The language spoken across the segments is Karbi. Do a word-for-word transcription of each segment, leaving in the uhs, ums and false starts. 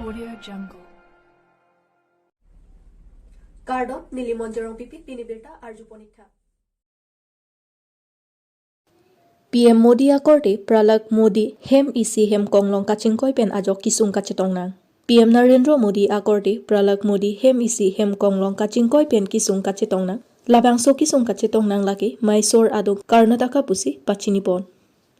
Audio Jungle. Kardom, neli Monjorong Pipik, pini birta arju pon ik tha. P M Modi akorte Prahlad Modi hem isi hem konglong kachingkoi pen ajok kesung kachetong nang. P M Narendra Modi akorte Prahlad Modi hem isi hem konglong kachingkoi pen kesung kachetong nang. Labangso kesung kachetong nang lake Mysore adung Karnataka pusi pachini pon.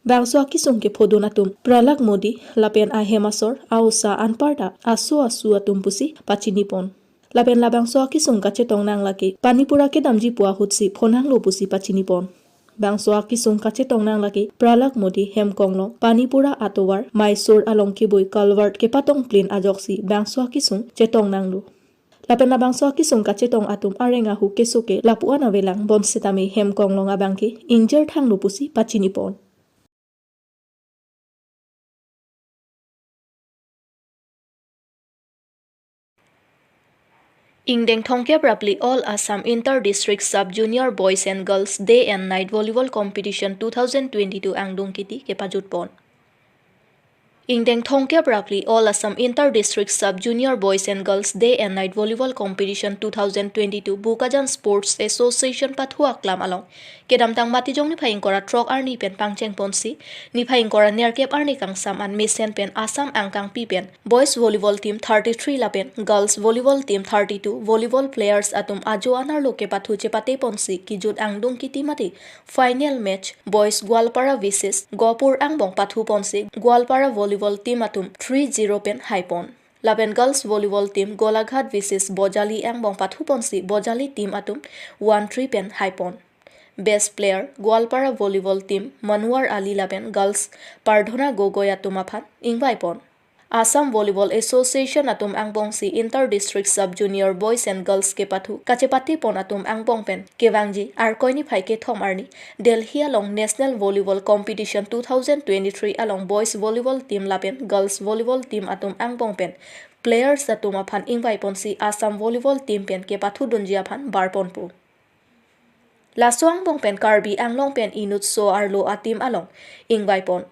Bangso akesung kephodun atum Prahlad Modi lapen ahem asor a-osa anparta aso asu atum pusi pachini pon. Lapen labangso akesung kachetong nang lake Panipura kedamji pu ahutsi phonanglo pusi pachini pon. Bangso akesung kachetong nang lake Prahlad Modi hem konglong Panipura atovar Mysore along keboi culvert kepatong plin ajoksi bangso akesung chetong nanglo. Lapen labangso akesung kachetong atum areng ahu keso ke lapu-an avelang bonsitame hem konglong abangke ingjir thanglo pusi pachini pon. Ingdeng thomkep ra phli All Assam Inter District Sub Junior Boys and Girls Day and Night Volleyball Competition two thousand twenty-two angdeng kiti kepajut pon. Ingdeng thomkep ra phli All Assam Inter District Sub Junior Boys and Girls Day and Night Volleyball Competition two thousand twenty-two Bokajan Sports Association pathu aklam along kedamtang Matijong niphai ingkoi ra throk arni pen pangcheng ponsi, niphai ingkoi ra nerkep arni kangsam an mesen pen Assam angkangpi pen Boys Volleyball Team thirty-three lapen Girls Volleyball Team thirty-two volleyball players atum ajo anerlo kepathu chepate ponsi kejut angdeng kiti mate final match Boys Goalpara versus Gopur angbong pathu ponsi Goalpara Volleyball Team atum three zero pen hai pon. Lapen Girls Volleyball Team Golaghat versus Bojali angbong pathu ponsi Bojali Team atum one three pen hai pon. Best player Goalpara Volleyball Team Manuar Ali lapen Girls Pardhona Gogoi atum aphan ingvai pon. Assam Volleyball Association atum angbongsi Inter District Sub Junior Boys and Girls kepathu kachepate pon atum angbong pen kevangji Arkoi niphai kethom arni Delhi along National Volleyball Competition two thousand twenty-three along Boys Volleyball Team lapen Girls Volleyball Team atum angbong pen players atum aphan ingvai ponsi Assam Volleyball Team pen kepathudunji aphan bar ponpo. Laso angbong pen Karbi Anglong pen inut so arlo a-team along ingvai pon.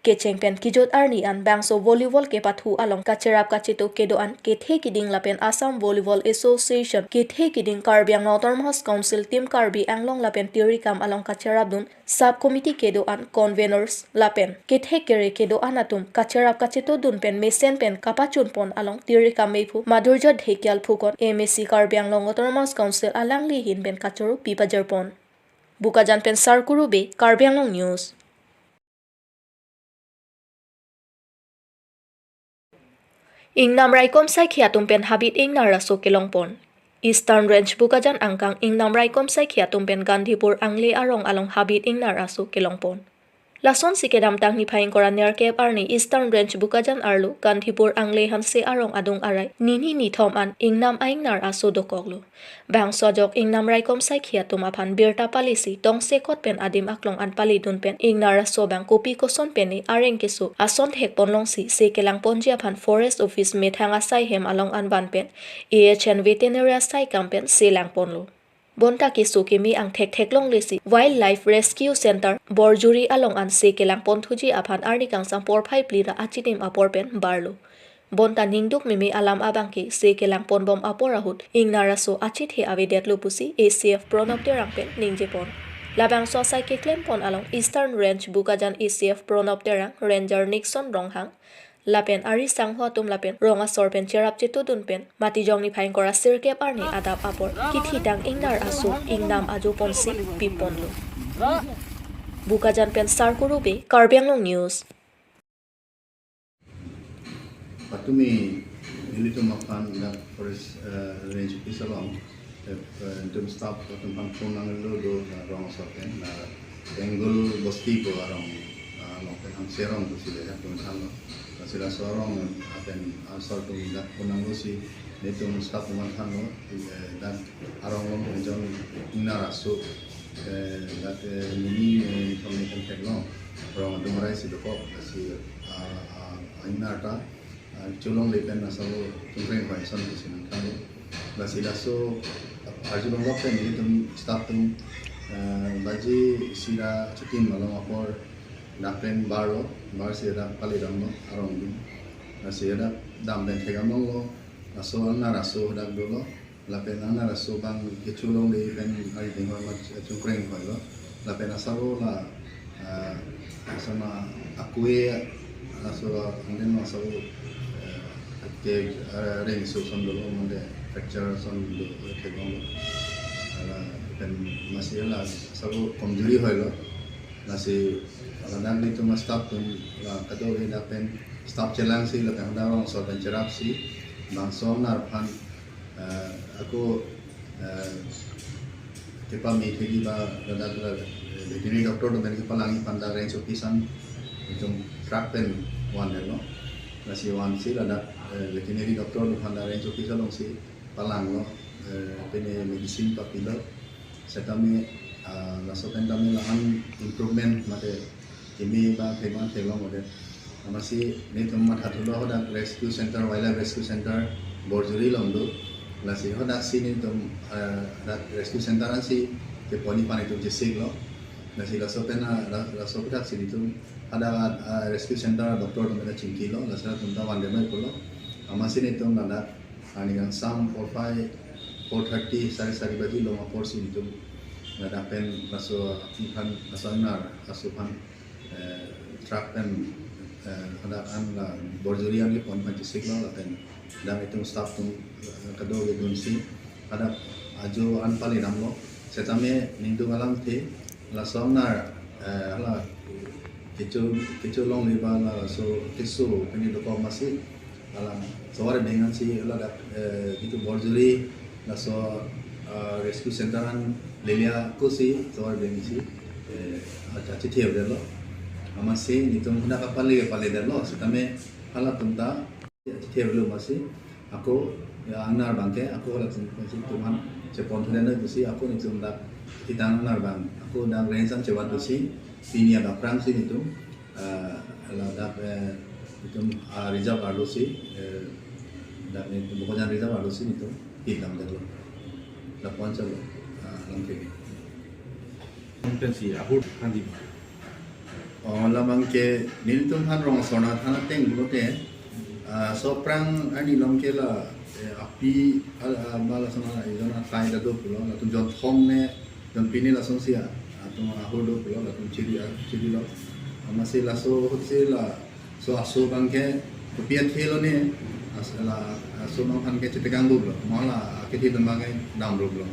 Kecheng pen kejut arni an bangso volleyball kepathu along kacherap kacheto kedo-an kethe kiding lapen Assam Volleyball Association kethe kiding Karbi Anglong Autonomous Council Team Karbi Anglong lapen tirikam along kacherapdun sub committee kedo-an conveners lapen kethe kere kedo-an atum kacherap kachetodun pen mesen pen kapachun pon along tirikam mephu Madhurjya Dhekial Phukan M A C Karbi Anglong Autonomous Council alangli ahin pen kachoro pi pajir pon. Bokajan pen Sarkuru Bey, Karbi Anglong News. Ingnam raikom saikhi atum pen habit ingnar aso kelong pon. Eastern Range Bokajan angkang ingnam raikom saikhi atum pen Gandhipur angle arong along habit ingnar aso kelong pon. Lasonsi kedamtang niphai ingkoi ra nerkep arni Eastern Range Bokajan arlo Gandhipur angle Hanse arong adung arai nini nithom an ingnam aingnar aso dokoklo. Bangso ajok ingnam raikom saikhi atum aphan birta palisi tongsekot pen adim aklong an palidun pen ingnar aso abang kopi koson pen areng keso ason thek ponlongsi se kelang ponji aphan Forest Office methang asai hem along an van pen A H N Veterinary asai kam pen se lang ponlo. Bonta keso keme angthek theklonglesi Wildlife Rescue Center Borjuri along an se kelang ponthuji aphan arni kangsam porphai phli ra achitim apor pen barlo. Bonta ningduk meme alam abangke se kelang ponbom apor ahut ingnar aso achethe avedetlo pusi A C F Pranab Terang pen ningje pon. Labangso asai keklem pon along Eastern Range Bokajan A C F Pranab Terang, Ranger Nixon Ronghang, lapen ari sangho atum lapen rong asor pen cherap chetodun pen Matijong niphai ingkoi ra sirkep arni adap apor kethitang ingnar aso ingnam ajo ponsi pi ponlo. Bokajan pen Sarkuru Bey, Karbi Anglong News. Patumi nelitum aphan dak Forest, eh, Range Office along, eh, eh, itum staff atum aphan phone nanglo do, eh, rong asor pen, eh, Bengal Bosti pu arong, eh, along pen Hanse arong pusi le atum thanlo. Lasi laso arong, eh, pen asor atum dak phone nanglosi nelitum staff atum aphan thanlo, eh, dak arong along pen jong ingnar aso, eh, dak, eh, nini, eh, information theklong, rong atum arai si dokok, lasi, ah, ah, ingnar ta, ah, cholongle pen asalo chungreng bai son pusi nangthanlo. Lasi laso arju longlok pen nelitum staff atum, ah, baji isi ra chitim along apor dak pen barlo, barsi dak palidamlo arong atum. Lasi hadak dam pen thekdam longlo, laso angnar aso hadak dolo, lapen angnar aso abang kecho longle pen ari ding hoi mat chungkreng hoilo, lapen asabo la, ah, asama akue aso la angdeng asabo, eh, ke, eh, rengso ason dolo mande fracture ason do thekdam lo. Lapen amatsi la asabo komjuri hoilo. Lasi ladak netum staff atum la kadokave lapen staff chelangsi lapen hadak rongso pen cherapsi bangso angnar aphan, eh, ako, eh, kepame thekji ba ladak la, eh, veterinary doctor atum pen kepalangji aphan dak range office an itum truck pen vandetlo. Lasi vansi ladak, eh, veterinary doctor atum aphan dak range office alongsi palanglo, eh, pine medicine papilo. Setame, ah, laso pen tame la-an improvement mate keme ba thekdam theklong ode. Amatsi netum mathathulo hadak rescue center, wildlife rescue center Borjuri along do. Lasi hadaksi netum, eh, hadak rescue center ansi keponji aphan itum chesiklo. Lasi laso pen, ah, la-, laso pen hadaksi netum hadak, ah, rescue center doctor atum pen chingkilo. Lasi latum ta vande noi pulo. Amatsi netum ladak ani kangsam four five, four thirty, sare sari baji along apor si netum ladak pen laso aphi aphan, laso angnar aso aphan, eh, truck pen, eh, hadak an la Borjuri an keponji aphan chesiklo lapen dak itum staff atum, eh, kadokave dunsi hadak ajo an paledamlo. Setame ningduk alamthe laso angnar, eh, hala kecho, kecho longle ba laso keso pini dokok amatsi hala sovar beng ansi hala dak, eh, itum Borjuri laso, ah, rescue center an lele ako si sovar beng si, eh, acha chithevdetlo. Amatsi netum hadak kapale paledetlo. Setame halatum ta chithevlo amatsi ako, ya, angnar abangke ako halatum si netum aphan cheponthu noi pusi ako netum dak ketang angnar abang ako dak range an chevan pusi pini adak aphrangsi netum, ah, ladak, eh, itum, ah, reserve arlo si, eh, dak netum Bokajan reserve arlo si netum pitdamdetlo. Lapu-an chalo, ah, lamthe. Pensi ahut handi. Oh, labangke nelitum aphan rong asor nangthan ateng pulote, ah, laso aphrang arni along ke la, eh, api, ah, ah, ba lason, ah, ejon athai ta do pulo, latum jon thom ne, jon phli ne lasonsi, ah, atum ahut do pulo, latum chiri, ah, chirilo. Amatsi laso ahutsi la, so aso abangke kopi athe lo ne, as-, la, aso abang aphan ke chetekang duplo, ma la, ah, kethe atum abangke dam duplo.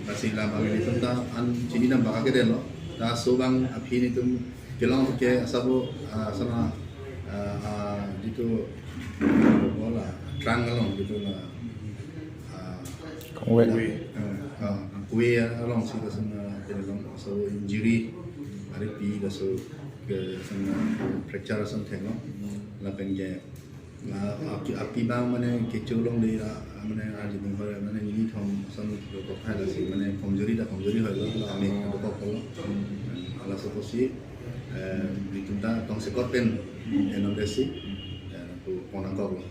Lasi labang netum ta an chinidam baka kedetlo. Ta aso abang aphi netum kelong ke asabo, ah, asama, ah, ah, jitu bola trunk along jitu la, ah, Kongwe. Ah, ah, kongwe alongsi lason, ah, kelong asabo injury, ari pi laso ke lason, ah, fracture ason theklo. Lapen ke la api, api abang mane kecho longle la, mane arjudun hoi mane nini thom ason dokok hai lasi mane komjuri ta komjuri hoilo, la amek dokoklo. Laso apotsi, eh, netum ta tongsekot pen enam desi, eh, lapu pon nangkoklo.